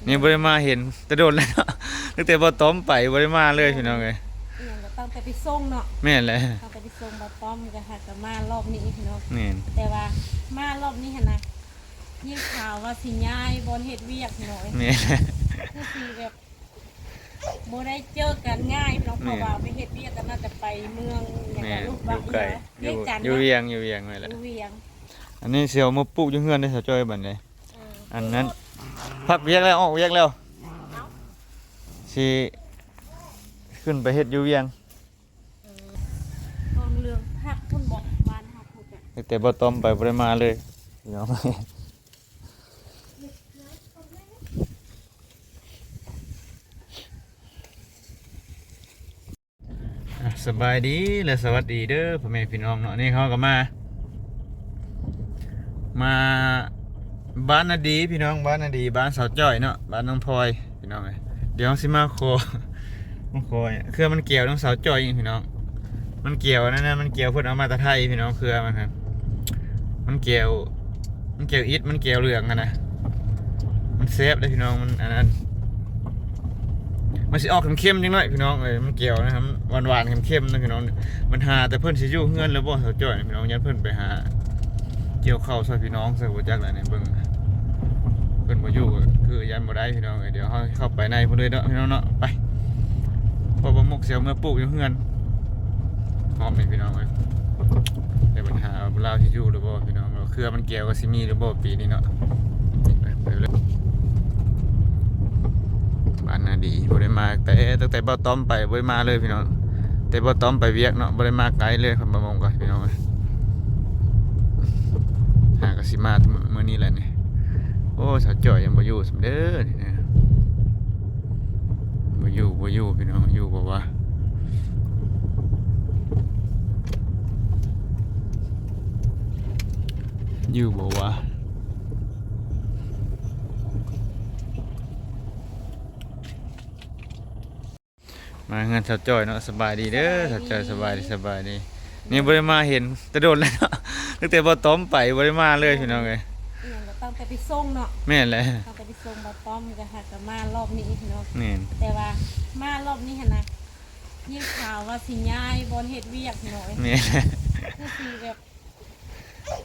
ນີ້ບໍ່ໄດ້ມາເຫັນແຕ່ດົນແລ້ວເນາະ ຕັ້ງແຕ່ບໍ່ຕ້ອມໄປບໍ່ໄດ້ມາເລີຍພີ່ນ້ອງເອີຍ. ອີຫຍັງກໍຕັ້ງແຕ່ໄປສົ່ງເນາະ. ແມ່ນແຫຼະ ຕັ້ງແຕ່ໄປສົ່ງບໍ່ຕ້ອມກໍຫາກໍມາລອບນີ້ພີ່ນ້ອງ. ແມ່ນ ແຕ່ວ່າມາລອບນີ້ຫັ້ນນະ ຍິນຂ່າວວ່າຊິຍ້າຍບ່ອນເຮັດວຽກພີ່ນ້ອງເອີຍ. ແມ່ນ ຄືຊິແບບ ບໍ່ໄດ້ເຈີກັນງ່າຍເນາະ ເພາະວ່າໄປເຮັດວຽກກໍໜ້າຈະໄປເມືອງຫຍັງ ແມ່ນ ລູກ ຢູ່ໄກ ຢູ່ ຢູ່ວຽງ ຢູ່ວຽງນັ້ນແຫຼະ ຢູ່ວຽງ. ອັນນີ້ຊິເອົາມາປູກຢູ່ເຮືອນເດ້ສາວຈ້ອຍບັດນີ້. ເອີ ອັນນັ້ນ ພັກວຽກແລ້ວ ອອກວຽກແລ້ວ ເອົ້າ ຊິຂຶ້ນໄປເຮັດຢູ່ວຽງ. ເອີ ຂອງເລື່ອງພັກພຸ້ນບໍ ບ້ານເຮົາພຸ້ນກະ ແຕ່ບໍ່ຕ້ອມໄປບໍ່ໄດ້ມາເລີຍພີ່ນ້ອງ. ອ່ະ ສະບາຍດີ ແລະ ສະຫວັດດີເດີພໍ່ແມ່ພີ່ນ້ອງເນາະ. ນີ້ເຮົາກໍມາ ມາບ້ານນາດີພີ່ນ້ອງ ບ້ານນາດີ ບ້ານສາວຈ້ອຍເນາະ ບ້ານນ້ອງພອຍພີ່ນ້ອງເອີຍ. ດຽວເຮົາຊິມາຂໍ ມາຂໍເຄືອມັນແກ້ວນຳສາວຈ້ອຍອີກພີ່ນ້ອງ. ມັນແກ້ວນັ້ນນະ ມັນແກ້ວເພິ່ນເອົາມາແຕ່ໄທພີ່ນ້ອງ ເຄືອມັນຫັ້ນ ມັນແກ້ວ ມັນແກ້ວອິດ ມັນແກ້ວເຫຼືອງຫັ້ນນະ ມັນແຊບເດ້ພີ່ນ້ອງ. ມັນອັນນັ້ນ ມັນຊິອອກເຄັມໆຈັກໜ້ອຍພີ່ນ້ອງເອີຍ ມັນແກ້ວນະ ຫວານໆເຄັມໆນະພີ່ນ້ອງ. ບັນຫາແຕ່ເພິ່ນຊິຢູ່ເຮືອນຫຼືບໍ່ສາວຈ້ອຍພີ່ນ້ອງ ຢ້ານເພິ່ນໄປຫາກ່ຽວເຂົ້າຊ່ອຍພີ່ນ້ອງຊະ ບໍ່ຈັກແຫຼະນີ້ ເບິ່ງ ເພິ່ນບໍ່ຢູ່ກໍຄືຢ້ານບໍ່ໄດ້ພີ່ນ້ອງເອີຍ. ດຽວເຮົາເຂົ້າໄປໃນພຸ້ນເລີຍເນາະພີ່ນ້ອງເນາະ ໄປ ເພາະວ່າໝົກຊິເອົາເມືອປູກຢູ່ເຮືອນ ພ້ອມນີ້ພີ່ນ້ອງເອີຍ. ແຕ່ບັນຫາວ່າລາວຊິຢູ່ຫຼືບໍ່ພີ່ນ້ອງ ເຄືອມັນແກ້ວກໍຊິມີຫຼືບໍ່ປີນີ້ເນາະ. ໄປ ໄປເລີຍ ບ້ານນາດີ ບໍ່ໄດ້ມາແຕ່ ຕັ້ງແຕ່ບ່າວຕ້ອມໄປບໍ່ໄດ້ມາເລີຍພີ່ນ້ອງ. ແຕ່ບ່າວຕ້ອມໄປວຽກເນາະ ບໍ່ໄດ້ມາໄກເລີຍ ຄັນບໍ່ມາກໍພີ່ນ້ອງເອີຍ. ຫາກໍຊິມາມື້ ມື້ນີ້ແຫຼະນີ້. ໂອ້ ສາວຈ້ອຍຍັງບໍ່ຢູ່ຊ້ຳເດີນີ້ນະ. ບໍ່ຢູ່ ບໍ່ຢູ່ພີ່ນ້ອງ ຢູ່ບໍ່ວະ ຢູ່ບໍ່ວະ. ມາເຮືອນສາວຈ້ອຍເນາະ. ສະບາຍດີເດີສາວຈ້ອຍ ສະບາຍດີ ສະບາຍດີ. ນີ້ບໍ່ໄດ້ມາເຫັນແຕ່ດົນແລ້ວເນາະ ຕັ້ງແຕ່ບໍ່ຕ້ອມໄປບໍ່ໄດ້ມາເລີຍພີ່ນ້ອງເອີຍ. ອີຫຍັງກໍຕັ້ງແຕ່ໄປສົ່ງເນາະ. ແມ່ນແຫຼະ ຕັ້ງແຕ່ໄປສົ່ງບໍ່ຕ້ອມກໍຫາກໍມາລອບນີ້ພີ່ນ້ອງ. ແມ່ນ ແຕ່ວ່າມາລອບນີ້ຫັ້ນນະ ຍິນຂ່າວວ່າຊິຍ້າຍບ່ອນເຮັດວຽກພີ່ນ້ອງເອີຍ. ແມ່ນແຫຼະ ຄືຊິແບບ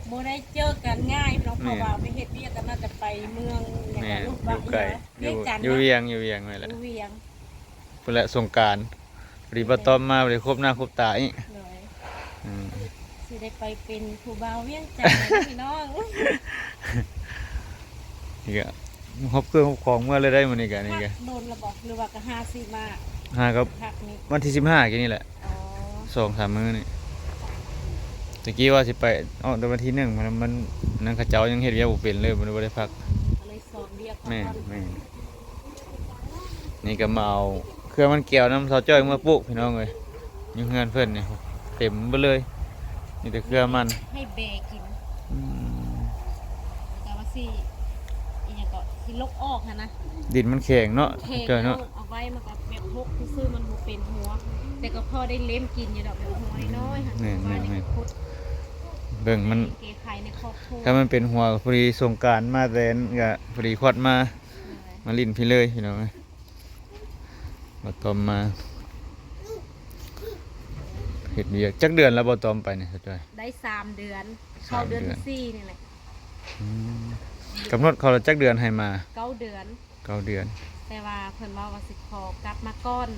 ບໍ່ໄດ້ເຈີກັນງ່າຍເນາະ ເພາະວ່າໄປເຮັດວຽກກໍໜ້າຈະໄປເມືອງຫຍັງ ແມ່ນ ລູກ ຢູ່ໄກ ຢູ່ວຽງຈັນ ຢູ່ວຽງ ຢູ່ວຽງນັ້ນແຫຼະ ຢູ່ວຽງ ພຸ້ນແຫຼະ ສົງການ ພໍດີບໍ່ຕ້ອມມາ ບໍ່ໄດ້ຄົບໜ້າຄົບຕາອີກ. ໂດຍ ອືມ ຊິໄດ້ໄປເປັນຜູ້ບ່າວວຽງຈັນພີ່ນ້ອງ. ນີ້ກໍ ຮົບເຄື່ອງຮົບຂອງເມືອເລີຍໄດ໋ມື້ນີ້ກະ. ນີ້ກະ ພັກດົນລະບໍ ຫຼືວ່າກະຫາຊິມາ ຫາກັບ ພັກນີ້ ວັນທີສິບຫ້າກີ້ນີ້ແຫຼະ. ອໍ ສອງສາມມື້ນີ້ ຕະກີ້ວ່າຊິໄປອອກແຕ່ວັນທີໜຶ່ງ ມັນ ມັນ ນັ້ນເຂົາເຈົ້າຍັງເຮັດວຽກບໍ່ເປັນເລີຍ ບໍ່ໄດ້ ບໍ່ໄດ້ພັກ ກໍເລີຍຊ້ອມວຽກ. ແມ່ນ ແມ່ນ ນີ້ກໍມາເອົາເຄື່ອງມັນແກ້ວນຳສາວຈ້ອຍເມືອປູກພີ່ນ້ອງເອີຍ. ຢູ່ເຮືອນເພິ່ນນີ້ເຕັມເບິດເລີຍ ມີແຕ່ເຄື່ອມັນ ໃຫ້ແບກິນ. ອືມ ແຕ່ວ່າຊິ ອີຫຍັງກໍ ຊິລົກອອກຫັ້ນນະ ດິນມັນແຂງເນາະ ແຂງ ເຈົ້າເນາະ ເອົາໄວ້ມັນກໍແບບຫົກຊື່ໆ ມັນບໍ່ເປັນຫົວ ແຕ່ກໍພໍໄດ້ເລັມກິນຢູ່ດອກ ແບບຫົວນ້ອຍໆຫັ້ນ. ແມ່ນໆໆ ເບິ່ງມັນ ແກ້ໄຂໃນຄອບຄົວ ຖ້າມັນເປັນຫົວ ພໍດີສົງການມາແຕ່ນກໍພໍດີຄວັດມາ ມາຫຼິ້ນພີ້ເລີຍພີ່ນ້ອງເອີຍ. ບ່າວຕ້ອມມາເຮັດວຽກ ຈັກເດືອນແລ້ວບ່າວຕ້ອມໄປນີ້ສາວຈ້ອຍ? ໄດ້ສາມເດືອນ ເຂົ້າເດືອນທີສີ່ນີ້ແຫຼະ. ອືມ ກຳນົດເຂົາລະຈັກເດືອນໃຫ້ມາ? ເກົ້າເດືອນ ເກົ້າເດືອນ ແຕ່ວ່າເພິ່ນເວົ້າວ່າຊິຂໍກັບມາກ່ອນ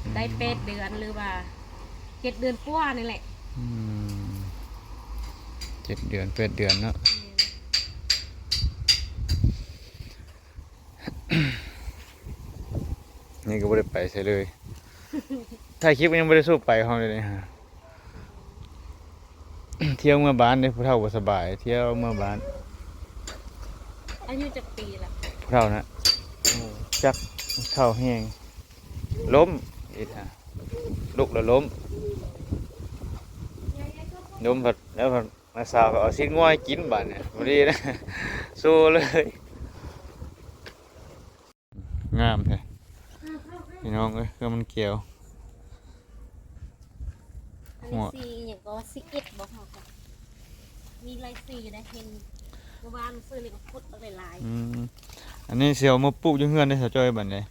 ອືມ ໄດ້ແປດເດືອນ ຫຼືວ່າເຈັດເດືອນກວ່ານີ້ແຫຼະ. ອືມ ເຈັດເດືອນ ແປດເດືອນເນາະ. ແມ່ນ ນີ້ກໍບໍ່ໄດ້ໄປໃສເລີຍ ຖ່າຍຄລິບກໍຍັງບໍ່ໄດ້ສູ້ໄປ ເຮົາເດນີ້ຫາ ທ່ຽວເມືອບ້ານເດ້ ຜູ້ເຖົ້າບໍ່ສະບາຍ ທ່ຽວເມືອບ້ານ. ອາຍຸຈັກປີລະ ຜູ້ເຖົ້ານະ? ໂອ້ ຈັກ ເຖົ້າແຮງ ລົ້ມອີກຫາ ລຸກແລ້ວລົ້ມ ລົ້ມພັດ ແລ້ວພັດ ນ້າສາວກໍເອົາຊີ້ນງົວໃຫ້ກິນບາດນີ້ ພໍດີນະ ໂຊເລີຍ. ງາມແທ້ພີ່ນ້ອງເອີຍ ເຄື່ອມັນແກ້ວ. ອັນນີ້ສີຫຍັງກໍ ສິບເອັດ ບໍ່ ເຮົາກໍມີຫຼາຍສີຢູ່ໃດ໋ ເຫັນເມື່ອວານຊື້ນີ້ກໍຄົດບັກຫຼາຍໆ. ອືມ ອັນນີ້ຊິເອົາມາປູກຢູ່ເຮືອນເດ້ສາວຈ້ອຍບັດນີ້.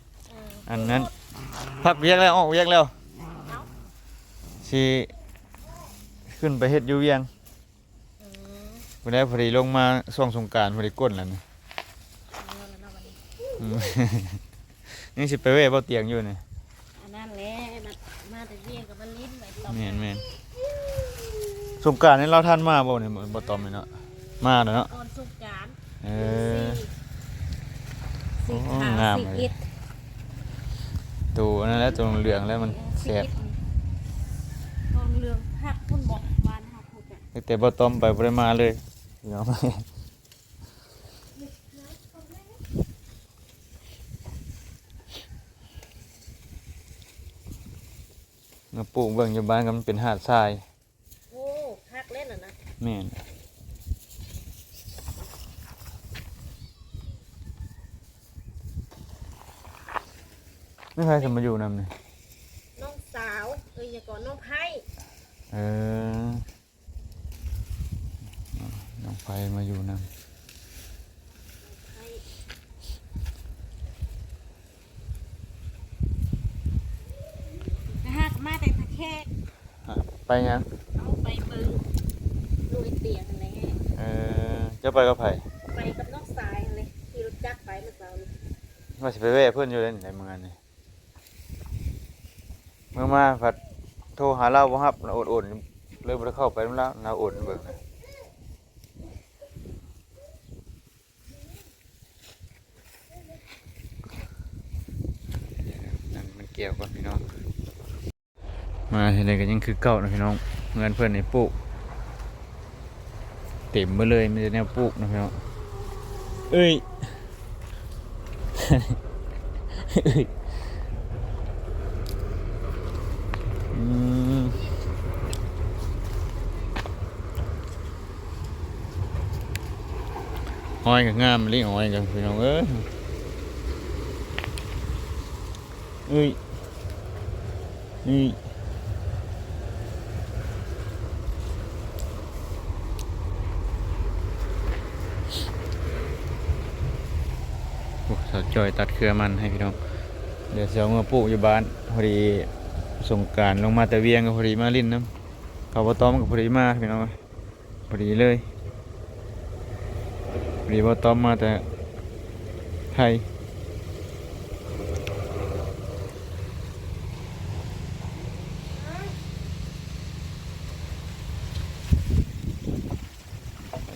ເອີ ອັນນັ້ນ ພັກວຽກແລ້ວ ອອກວຽກແລ້ວ ເອົ້າ ຊິຂຶ້ນໄປເຮັດຢູ່ວຽງ. ອືມ ພຸ້ນແຫຼະ ພໍດີລົງມາຊ່ວງສົງການ ພໍດີກົ້ນແລ້ວນີ້. ເອີ ແລ້ວເນາະບັດນີ້ ອືມ ຍັງຊິໄປແວ່ບໍ່ຕຽງຢູ່ນີ້. ອັນນັ້ນແຫຼະ ມາແຕ່ວຽງກໍມາຫຼິ້ນໄປຕໍ່. ແມ່ນໆ ສົງການນີ້ລາວທັນມາບໍ່ນີ້ ບໍ່ຕ້ອມນີ້ເນາະ? ມາແລ້ວເນາະ ກ່ອນສົງການ. ເອີ ສິບສີ່ ສິບຫ້າ ໂອ້ ງາມເລີຍ ສິບເອັດ ໂຕນັ້ນແຫຼະ ໂຕເຫຼືອງແລ້ວມັນແຊບ. ເອີ ສິບເອັດ ໂຕເຫຼືອງຄັກພຸ້ນບໍ່ ບ້ານເຮົາ ຕັ້ງແຕ່ບໍ່ຕ້ອມໄປບໍ່ໄດ້ມາເລີຍພີ່ນ້ອງ. ມາປູກເບິ່ງຢູ່ບ້ານກໍມັນເປັນຫາດຊາຍ. ໂອ້ ຄັກເລີຍນະ. ແມ່ນ ແມ່ນໃຜຊິມາຢູ່ນຳນີ້? ນ້ອງສາວ ເອີຍ ຫຍັງເກາະ ນ້ອງໄພ້. ເອີ ນ້ອງໄພ້ມາຢູ່ນຳ. ຫາກມາແຕ່ທ່າແຂກ. ຫາ ໄປຫຍັງ? ເອົາໄປເບິ່ງໜ່ວຍຕຽງຫັ້ນແຫຼະ. ເອີ ເຈົ້າໄປກັບໃຜ? ໄປກັບນ້ອງຊາຍຫັ້ນແຫຼະ ຂີ່ລົດຈັກໄປມື້ເຊົ້ານີ້. ວ່າຊິໄປແວ່ເພິ່ນຢູ່ເດ້ໃນມື້ນັ້ນນີ້. ເມື່ອມາພັດໂທຫາລາວບໍ່ຮັບ ລາວໂອດໆ ເລີຍບໍ່ໄດ້ເຂົ້າໄປນຳລາວ ລາວໂອດເບິ່ງນະ. ນັ່ງມັນແກ້ວກ່ອນພີ່ນ້ອງ. ມາທີ່ໃດກໍຍັງຄືເກົ່ານະພີ່ນ້ອງ. ເຮືອນເພິ່ນນີ້ປູກເຕັມເບິດເລີຍ ມີແຕ່ແນວປູກນະພີ່ນ້ອງ. ເອີຍ ເອີຍ ອືມ ອ້ອຍກໍງາມອີ່ຫຼີ ອ້ອຍກໍພີ່ນ້ອງເອີຍ. ເອີຍ ນີ້ ໂອ້ ສາວຈ້ອຍຕັດເຄືອມັນໃຫ້ພີ່ນ້ອງ. ດຽວຊິເອົາເມືອປູກຢູ່ບ້ານ ພໍດີສົງການລົງມາແຕ່ວຽງ ກໍພໍດີມາຫຼິ້ນນຳ ເຂົາບໍ່ຕ້ອມ ກໍພໍດີມາພີ່ນ້ອງ. ພໍດີເລີຍ ພໍດີບໍ່ຕ້ອມມາແຕ່ໄທ.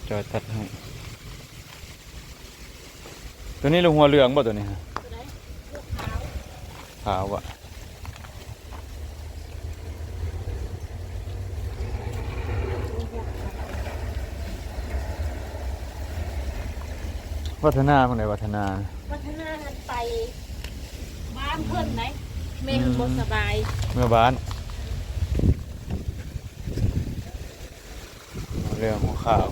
ຈອຍຕັດໃຫ້. ຕົວນີ້ລູກຫົວເຫຼືອງບໍ່ຕົວນີ້? ຕົວໃດ? ຂາວ ຂາວບໍ່? ວັດທະນາ ຂອງໃດວັດທະນາ? ວັດທະນາຫັ້ນໄປບ້ານເພິ່ນໃດ໋ ແມ່ເພິ່ນບໍ່ສະບາຍ. ອືມ ເມືອບ້ານ. ເລື່ອງຂອງຂາວ.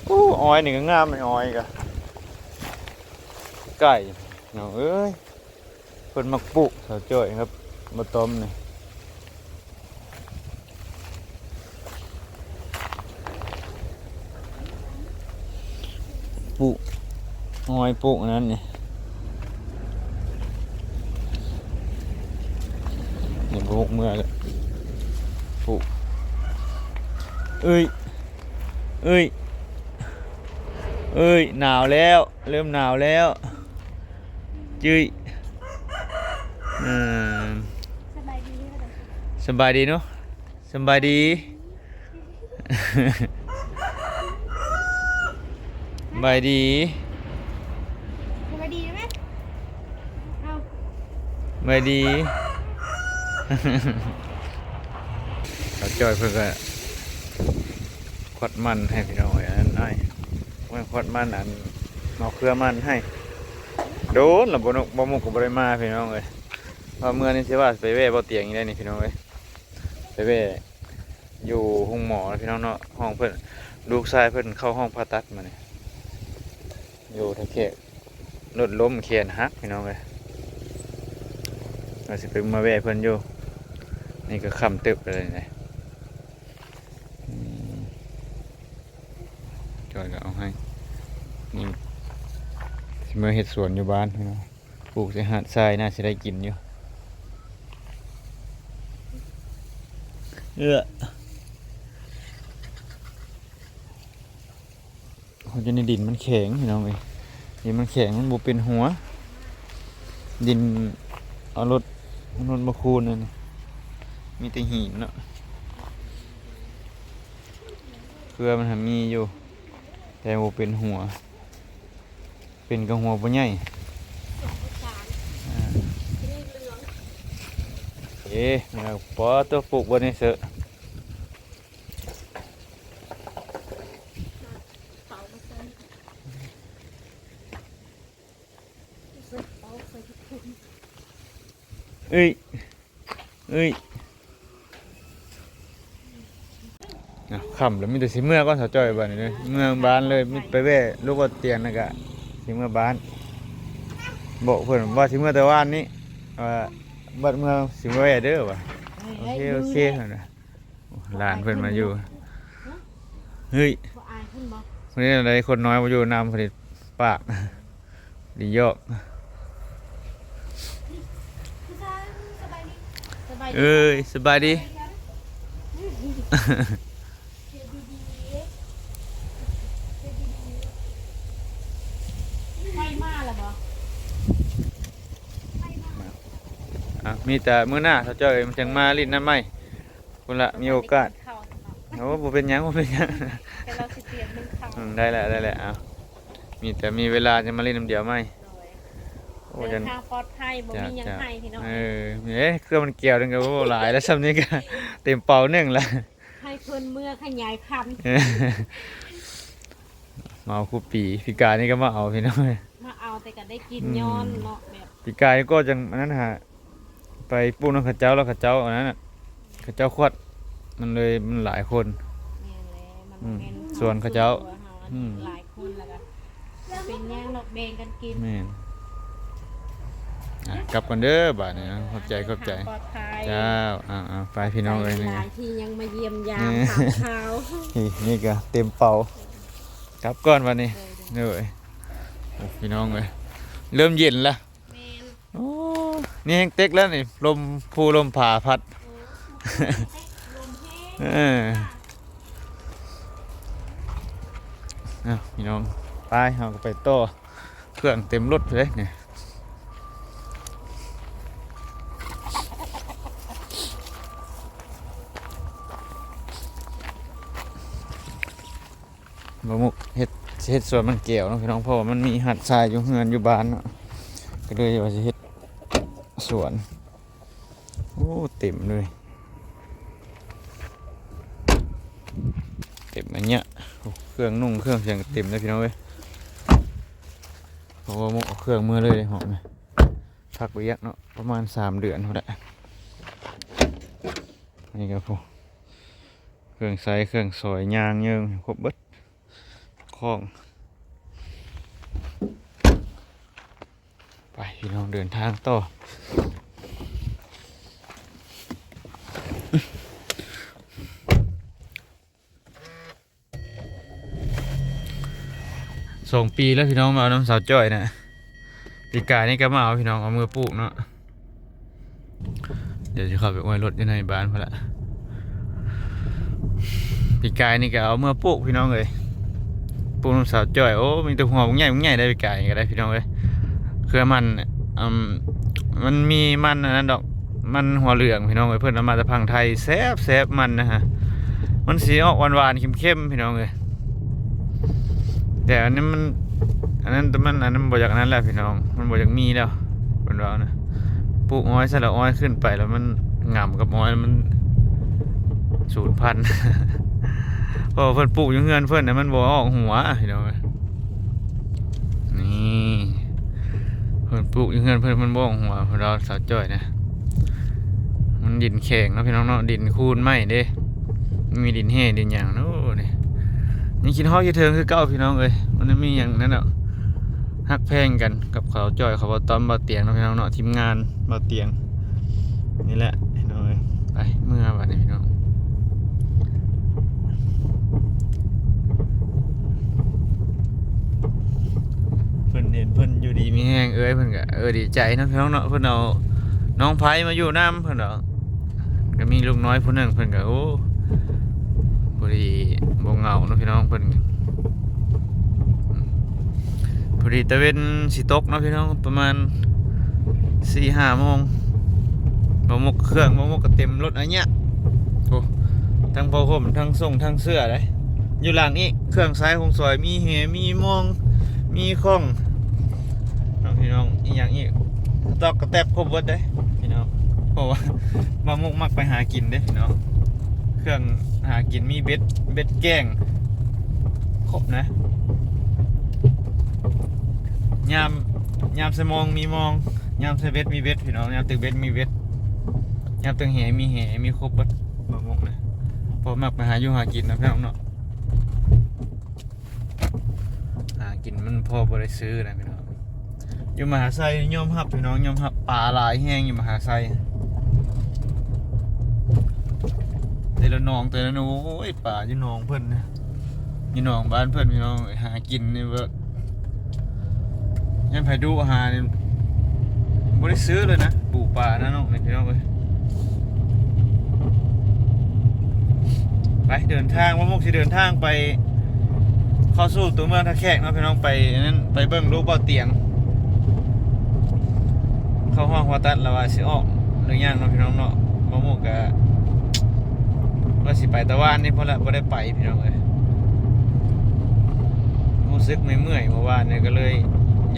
ໂອ້ ອ້ອຍນີ້ກໍງາມ ອ້ອຍກໍໄກ່ ນ້ອງເອີຍ. ເພິ່ນມັກປູກ ສາວຈ້ອຍກັບບໍ່ຕ້ອມນີ້ ປູກອ້ອຍ ປູກອັນນັ້ນນີ້. ນີ້ບໍ່ຮູ້ເມື່ອແລ້ວ ປູກ. ເອີຍ ເອີຍ ເອີຍ ໜາວແລ້ວ ເລີ່ມໜາວແລ້ວ ຈຸ້ຍ. ເອີ ສະບາຍດີເນາະ ສະບາຍດີເນາະ ສະບາຍດີ. ສະບາຍດີ ສະບາຍດີໄດ້ໄໝ? ເອົາ ສະບາຍດີ. ສາວຈ້ອຍເພິ່ນກໍຂວັດມັນໃຫ້ພີ່ນ້ອງເອີຍ. ອັນນັ້ນອ້າຍ ແມ່ນຂວັດມັນ ອັນ ເອົາເຄືອມັນໃຫ້. ໂດນລະບໍ່ ບໍ່ມຸກກໍບໍ່ໄດ້ມາພີ່ນ້ອງເອີຍ. ວ່າເມື່ອນີ້ຊິວ່າໄປແວ່ບໍ່ຕຽງອີກແລ້ວນີ້ພີ່ນ້ອງເອີຍ ໄປແວ່ ຢູ່ໂຮງໝໍພີ່ນ້ອງເນາະ. ຫ້ອງເພິ່ນ ລູກຊາຍເພິ່ນເຂົ້າຫ້ອງຜ່າຕັດມື້ນີ້ ຢູ່ທ່າແຂກ ລົດລົ້ມແຂນຫັກພີ່ນ້ອງເອີຍ. ວ່າຊິໄປມາແວ່ເພິ່ນຢູ່ ນີ້ກໍຄ່ຳເຕີບແລ້ວນີ້. ອືມ ຈອຍກໍເອົາໃຫ້ ນີ້ ຊິ ເມືອເຮັດສວນຢູ່ບ້ານພີ່ນ້ອງ ປູກໃສ່ຫາດຊາຍ ໜ້າຊິໄດ້ກິນຢູ່. ເອື້ອ ເຮົາຢູ່ໃນດິນມັນແຂງພີ່ນ້ອງເອີຍ ດິນມັນແຂງ ມັນບໍ່ເປັນຫົວ ດິນເອົາລົດ ລົດມາຄູນນັ້ນ ມີແຕ່ຫີນເນາະ ເຄືອມັນຫາມີຢູ່ ແຕ່ບໍ່ເປັນຫົວ ເປັນກະຫົວບໍ່ໃຫຍ່ ອາ ເອ ແມ່ນບໍ່ ຕົວປູກບໍ່ນີ້ເສີ. ເອີຍ ເອີຍ ເນາະ ຄ່ຳແລ້ວ ມີແຕ່ຊິເມືອກ່ອນ ສາວຈ້ອຍ ບາດນີ້ເດີ ເມືອບ້ານເລີຍ ມີໄປແວ່ລົດບໍ່ຕຽງ ແລ້ວກະຊິເມືອບ້ານ ບອກເພິ່ນວ່າຊິເມືອແຕ່ວານນີ້ ວ່າບັດເມືອຊິມາແວ່ເດີວ່າ. ໂອເຄ ໂອເຄ ເພິ່ນວ່າ ຫຼານເພິ່ນມາຢູ່ ເຮີ້ຍ ບໍ່ອາຍເພິ່ນບໍ່? ເພິ່ນເຮັດຈັ່ງໃດ ຄົນນ້ອຍບໍ່ຢູ່ນຳ ເພິ່ນປາກ ດີຢອກ ເອີຍ ສະບາຍດີ ໄຟມາແລ້ວບໍ່? ອ່ະ ມີແຕ່ມື້ໜ້າ ເຂົາເຈົ້າເອີຍ ມັນຈັ່ງມາຫຼິ້ນນຳໃໝ່. ພຸ້ນລະ ມີໂອກາດ ໂອ້ ບໍ່ເປັນຫຍັງ ບໍ່ເປັນຫຍັງ ແຕ່ເຮົາຊິຕຽມໜຶ່ງເຂົ້າ ອືມ ໄດ້ແລ້ວ ໄດ້ແລ້ວ ເອົາ ມີແຕ່ມີເວລາຈະມາຫຼິ້ນນຳດຽວໃໝ່ ໂດຍ ໂອ້ ເດີນທາງປອດໄພ ບໍ່ມີຫຍັງໃຫ້ພີ່ນ້ອງ ເອີ ເອີ ເຄື່ອງມັນກ່ຽວໜຶ່ງກໍ ໂອ້ ຫຼາຍແລ້ວ ຊ່ຳນີ້ກໍເຕັມເປົາໜຶ່ງລະ ໃຫ້ເພິ່ນເມືອຂະຫຍາຍພັນ ເອີ ມາເອົາຄູ່ປີ ປີກາຍນີ້ກໍມາເອົາພີ່ນ້ອງ ມາເອົາແຕ່ກໍໄດ້ກິນ ອືມ ຍ້ອນເນາະ ແບບ ປີກາຍກໍຈັ່ງອັນນັ້ນຫາ ໄປປູກນຳເຂົາເຈົ້າ ແລ້ວເຂົາເຈົ້າອັນນັ້ນນະ ເຂົາເຈົ້າຄວັດ ມັນເລີຍ ມັນຫຼາຍຄົນ ແມ່ນແລ້ວ ມັນ ອືມ ແມ່ນ ສວນເຂົາເຈົ້າ ສ່ວນຕົວເຮົາ ອືມ ຫຼາຍຄົນ ແລ້ວກໍເປັນຫຍັງດອກ ແບ່ງກັນກິນ ແມ່ນ ອ່ະ ກັບກ່ອນເດີບາດນີ້ ຂອບໃຈ ຂອບໃຈ ເຈົ້າ ເອົາໆ ໄປພີ່ນ້ອງເອີຍ ຫຼາຍທີ່ຍັງມາຢ້ຽມຢາມ ເອີ ຖາມຂ່າວ ນີ້ ນີ້ກໍເຕັມເປົາ ກັບກ່ອນບາດນີ້ ໂດຍ ໂດຍ ໂອ້ ພີ່ນ້ອງເອີຍ ເລີ່ມເຢັນລະ ແມ່ນ ໂອ້ ນີ້ແຮງເຕັກແລ້ວນີ້ ລົມພູລົມຜາພັດ ເອີ ເອົາ ພີ່ນ້ອງ ໄປ ເຮົາກໍໄປຕໍ່ ເຄື່ອງເຕັມລົດເລີຍນີ້ ບ່າວມຸກເຮັດ ຊິເຮັດສວນມັນແກ້ວເນາະພີ່ນ້ອງ ເພາະວ່າມັນມີຫາດຊາຍຢູ່ເຮືອນຢູ່ບ້ານເນາະ ກໍເລີຍວ່າຊິເຮັດສວນ ໂອ້ ເຕັມເລີຍ ເຕັມອັນເນີ້ຍ ໂອ້ ເຄື່ອງນຸ່ງເຄື່ອງຫຍັງເຕັມເລີຍພີ່ນ້ອງເອີຍ ເພາະວ່າໝົກເອົາເຄື່ອງເມືອເລີຍເດ້ ຫ້ອງນີ້ ພັກໄວ້ຢາກເນາະ ປະມານສາມເດືອນພຸ້ນແຫຼະ ນີ້ກໍ ໂອ້ ເຄື່ອງໃຊ້ເຄື່ອງສອຍ ຍ່າງເຢິງ ຄົບເບິດ ຂອງ ໄປພີ່ນ້ອງ ເດີນທາງຕໍ່ ສອງປີແລ້ວພີ່ນ້ອງ ມາເອົານຳສາວຈ້ອຍນະ ປີກາຍນີ້ກໍມາເອົາພີ່ນ້ອງ ເອົາເມືອປູກເນາະ ດຽວຊິເຂົ້າໄປອວຍລົດຢູ່ໃນບ້ານພຸ້ນລະ ປີກາຍນີ້ກໍເອົາເມືອປູກພີ່ນ້ອງເອີຍ ປູກນຳສາວຈ້ອຍ ໂອ້ ມີແຕ່ຫົວບັກໃຫຍ່ບັກໃຫຍ່ໄດ໋ ປີກາຍນີ້ກໍໄດ້ພີ່ນ້ອງເອີຍ ເຄືອມັນ ອືມ ມັນມີມັນອັນນັ້ນດອກ ມັນຫົວເຫຼືອງພີ່ນ້ອງເອີຍ ເພິ່ນເອົາມາແຕ່ຝັ່ງໄທ ແຊບໆ ມັນນະຮະ ມັນຊິອອກຫວານໆ ເຄັມໆ ພີ່ນ້ອງເອີຍ ແຕ່ອັນນີ້ມັນ ອັນນັ້ນ ມັນ ອັນນັ້ນບໍ່ຢາກອັນນັ້ນແລ້ວພີ່ນ້ອງ ມັນບໍ່ຢາກມີແລ້ວ ເພິ່ນວ່ານະ ປູກອ້ອຍໃສ່ລະອ້ອຍຂຶ້ນໄປແລ້ວມັນຫງຳກັບອ້ອຍ ມັນສູນພັນ ເພາະວ່າເພິ່ນປູກຢູ່ເຮືອນເພິ່ນນະ ມັນບໍ່ອອກຫົວພີ່ນ້ອງເອີຍ ນີ້ ເພິ່ນປູກຢູ່ເຮືອນເພິ່ນ ມັນບໍ່ອອກຫົວ ເພິ່ນວ່າສາວຈ້ອຍນະ ມັນດິນແຂງເນາະພີ່ນ້ອງເນາະ ດິນໂຄນໄມ້ເດ້ ມີດິນແຮ່ດິນຫຍັງເນາະ ນີ້ ຍັງຄິດຮອດຄິດເຖິງຄືເກົ່າພີ່ນ້ອງເອີຍ ມັນບໍ່ມີຫຍັງນັ້ນດອກ ຮັກແພງກັນກັບສາວຈ້ອຍ ເຂົາ ບ່າວຕ້ອມ ບ່າວຕຽງເນາະພີ່ນ້ອງເນາະ ທີມງານບ່າວຕຽງ ນີ້ແຫຼະພີ່ນ້ອງເອີຍ ໄປ ເມືອບາດນີ້ພີ່ນ້ອງ ເພິ່ ເພິ່ນເຫັນເພິ່ນຢູ່ດີມີແຮງ ເອື້ອຍເພິ່ນກໍ ເອີ ດີໃຈເນາະພີ່ນ້ອງເນາະ. ເພິ່ນເອົານ້ອງໃພ້ມາຢູ່ນຳ ເພິ່ນເນາະ ກໍມີລູກນ້ອຍຜູ້ໜຶ່ງ ເພິ່ນກໍ ໂອ້ ພໍດີບໍ່ເຫງົາເນາະພີ່ນ້ອງ. ເພິ່ນ ອືມ ພໍດີຕາເວັນຊິຕົກເນາະພີ່ນ້ອງ ປະມານສີ່ຫ້າໂມງ. ບ່າວມຸກ ເຄື່ອງບ່າວມຸກກໍເຕັມລົດອາຍະ ໂອ້ ທັງຜ້າຫົ່ມ ທັງສົ້ງ ທັງເສື້ອເດ້. ຢູ່ຫຼັງນີ້ເຄື່ອງໃຊ້ຂອງສອຍ ມີແຫ ມີມອງ ມີຂ້ອງເນາະພີ່ນ້ອງ. ອີຫຍັງອີກ ສະຕັອກກະແຕັບຄົບເບິດເດ້ພີ່ນ້ອງ ເພາະວ່າບ່າວມຸກມັກໄປຫາກິນເດ້ພີ່ນ້ອງ. ເຄື່ອງຫາກິນ ມີເບັດ ເບັດແກ້ງ ຄົບນະ. ຍາມ ຍາມໃສ່ມອງມີມອງ ຍາມໃສ່ເບັດມີເບັດພີ່ນ້ອງ ຍາມຕຶກເບັດມີເບັດ ຍາມຕຶກແຫມີແຫ ມີຄົບເບິດບ່າວມຸກນະ. ເພາະມັກໄປຫາຢູ່ຫາກິນນະພີ່ນ້ອງເນາະ ຫາກິນມັນພໍບໍ່ໄດ້ຊື້ນະພີ່ນ້ອງ. ຢູ່ມະຫາໄຊຍອມຮັບພີ່ນ້ອງ ຍອມຮັບ ປາຫຼາຍແຮງຢູ່ມະຫາໄຊ. ແຕ່ລະໜອງ ແຕ່ລະໜອງ ໂອ້ຍ ປາຢູ່ໜອງເພິ່ນນະ ຢູ່ໜອງບ້ານເພິ່ນພີ່ນ້ອງ. ຫາກິນນີ້ແບບ ຍັງໃຜດຸຫານີ້ ບໍ່ໄດ້ຊື້ເລີຍນະ ປູປານະນ້ອງນີ້ພີ່ນ້ອງເອີຍ. ໄປເດີນທາງ ບ່າວມຸກຊິເດີນທາງໄປ ເຂົ້າສູ່ຕົວເມືອງທ່າແຂກເນາະພີ່ນ້ອງ. ໄປອັນນັ້ນ ໄປເບິ່ງລູກບ່າວຕຽງ ເຂົ້າຮອດຫົວຕັດ ລະວ່າຊິອອກຫຼືຍັງເນາະພີ່ນ້ອງເນາະ. ບ່າວມຸກກະວ່າຊິໄປແຕ່ວານນີ້ພຸ້ນລະ ບໍ່ໄດ້ໄປພີ່ນ້ອງເອີຍ. ຮູ້ສຶກເມື່ອຍໆ ເມື່ອວານນີ້ ກໍເລີຍ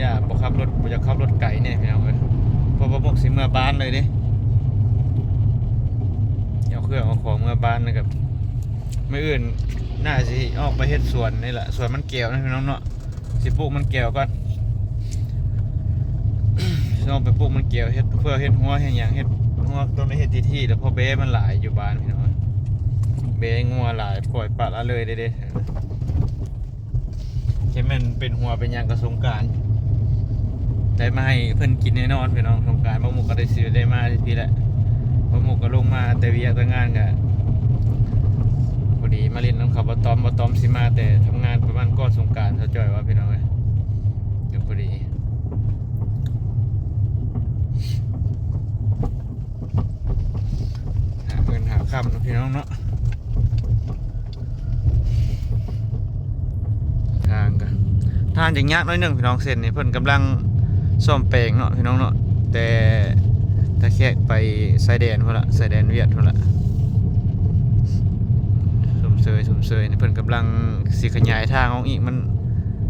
ຢ້ານບໍ່ຂັບລົດ ບໍ່ຢາກຂັບລົດໄກແດ່ພີ່ນ້ອງເອີຍ ເພາະບ່າວມຸກຊິເມືອບ້ານເລີຍເດ້. ເອົາເຄື່ອງເອົາຂອງເມືອບ້ານ ແລ້ວກໍມື້ອື່ນໜ້າຊິອອກໄປເຮັດສວນນີ້ລະ ສວນມັນແກ້ວນະພີ່ນ້ອງເນາະ. ຊິປູກມັນແກ້ວກ່ອນ ຊິອອກໄປປູກມັນແກ້ວ ເຮັດເພື່ອເຮັດຮົ້ວເຮັດຫຍັງ ເຮັດຮົ້ວຕ້ອງໄດ້ເຮັດທີ່ໆ ແລ້ວເພາະແບ້ມັນຫຼາຍຢູ່ບ້ານພີ່ນ້ອງ. ແບ້ງົວຫຼາຍ ປ່ອຍປະລະເລີຍເດ້ ເດ້. ແຄ່ແມ່ນເປັນຮົ້ວເປັນຫຍັງກໍສົງການ ໄດ້ມາໃຫ້ເພິ່ນກິນແນ່ນອນພີ່ນ້ອງ. ສົງການບ່າວມຸກກໍໄດ້ຊິໄດ້ມາພີ້ແຫຼະ. ບ່າວມຸກກໍລົງມາແຕ່ວຽກແຕ່ງານ ກໍພໍດີມາຫຼິ້ນນຳເຂົາ ບ່າວຕ້ອມ ບ່າວຕ້ອມຊິມາແຕ່ທຳງານປະມານກ່ອນສົງການ ສາວຈ້ອຍວ່າພີ່ນ້ອງເອີຍ. ກໍພໍດີ ຫາເງິນຫາຄຳເນາະພີ່ນ້ອງເນາະ. ທາງກໍ ທາງຈະຍາກໜ້ອຍໜຶ່ງພີ່ນ້ອງ. ເສັ້ນນີ້ເພິ່ນກຳລັງສ້ອມແປງເນາະພີ່ນ້ອງເນາະ ແຕ່ທ່າແຂກໄປຊາຍແດນພຸ້ນລະ ຊາຍແດນຫວຽດພຸ້ນລະ. ຊົມເຊີຍ ຊົມເຊີຍ ນີ້ເພິ່ນກຳລັງຊິຂະຫຍາຍທາງອອກອີກ ມັນ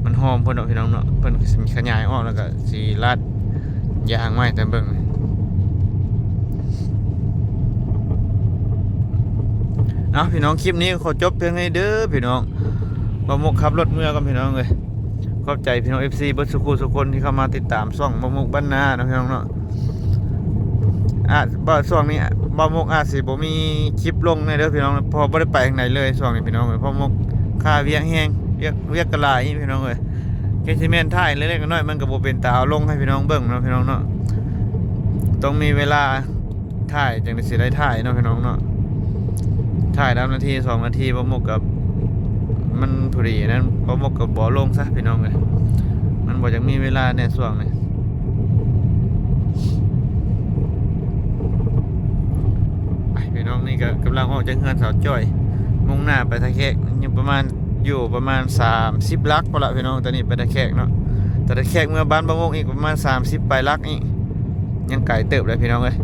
ມັນຫ້ອມເພິ່ນເນາະພີ່ນ້ອງເນາະ. ເພິ່ນຊິຂະຫຍາຍອອກ ແລ້ວກໍຊິລາດຢາງໃໝ່ ຕາມເບິ່ງ. ເອົາ ພີ່ນ້ອງ ຄລິບນີ້ຂໍຈົບພຽງເທົ່ານີ້ເດີພີ່ນ້ອງ. ບ່າວມຸກຂັບລົດເມືອກ່ອນພີ່ນ້ອງເອີຍ. ຂອບໃຈພີ່ນ້ອງ ເອັຟຊີ ເບິດສູ່ຄູ່ສູ່ຄົນທີ່ເຂົ້າມາຕິດຕາມຊ່ອງບ່າວມຸກບ້ານນາເນາະພີ່ນ້ອງເນາະ. ອາດ ບໍ່ ຊ່ວງນີ້ບ່າວມຸກອາດຊິບໍ່ມີຄລິບລົງແນ່ເດີພີ່ນ້ອງ ເພາະບໍ່ໄດ້ໄປທາງໃດເລີຍຊ່ວງນີ້ພີ່ນ້ອງເອີຍ. ເພາະໝົກຄາວຽກແຮງ ວຽກ ວຽກກໍຫຼາຍພີ່ນ້ອງເອີຍ. ແຕ່ຊິແມ່ນຖ່າຍເລັກໆ ນ້ອຍໆ ມັນກໍບໍ່ເປັນຕາເອົາລົງໃຫ້ພີ່ນ້ອງເບິ່ງເນາະພີ່ນ້ອງເນາະ. ຕ້ອງມີເວລາ ຖ່າຍຈັ່ງໄດ້ ຊິໄດ້ຖ່າຍເນາະພີ່ນ້ອງເນາະ. ຖ່າຍນຳນາທີສອງນາທີ ບ່າວມຸກກໍ ມັນພໍດີນັ້ນ ບ່າວມຸກກໍບໍ່ລົງຊະພີ່ນ້ອງເອີຍ. ມັນບໍ່ຢາກມີເວລາແດ່ຊ່ວງນີ້. ໄປພີ່ນ້ອງ ນີ້ກໍກຳລັງອອກຈາກເຮືອນສາວຈ້ອຍ ມຸ່ງໜ້າໄປທ່າແຂກ ຍັງປະມານ ຢູ່ປະມານສາມສິບຫຼັກພຸ້ນລະພີ່ນ້ອງ. ຕອນນີ້ໄປທ່າແຂກເນາະ ແຕ່ທ່າແຂກເມືອບ້ານບ່າວມຸກອີກປະມານສາມສິບປາຍຫຼັກນີ້ ຍັງໄກເຕີບເລີຍພີ່ນ້ອງເອີຍ.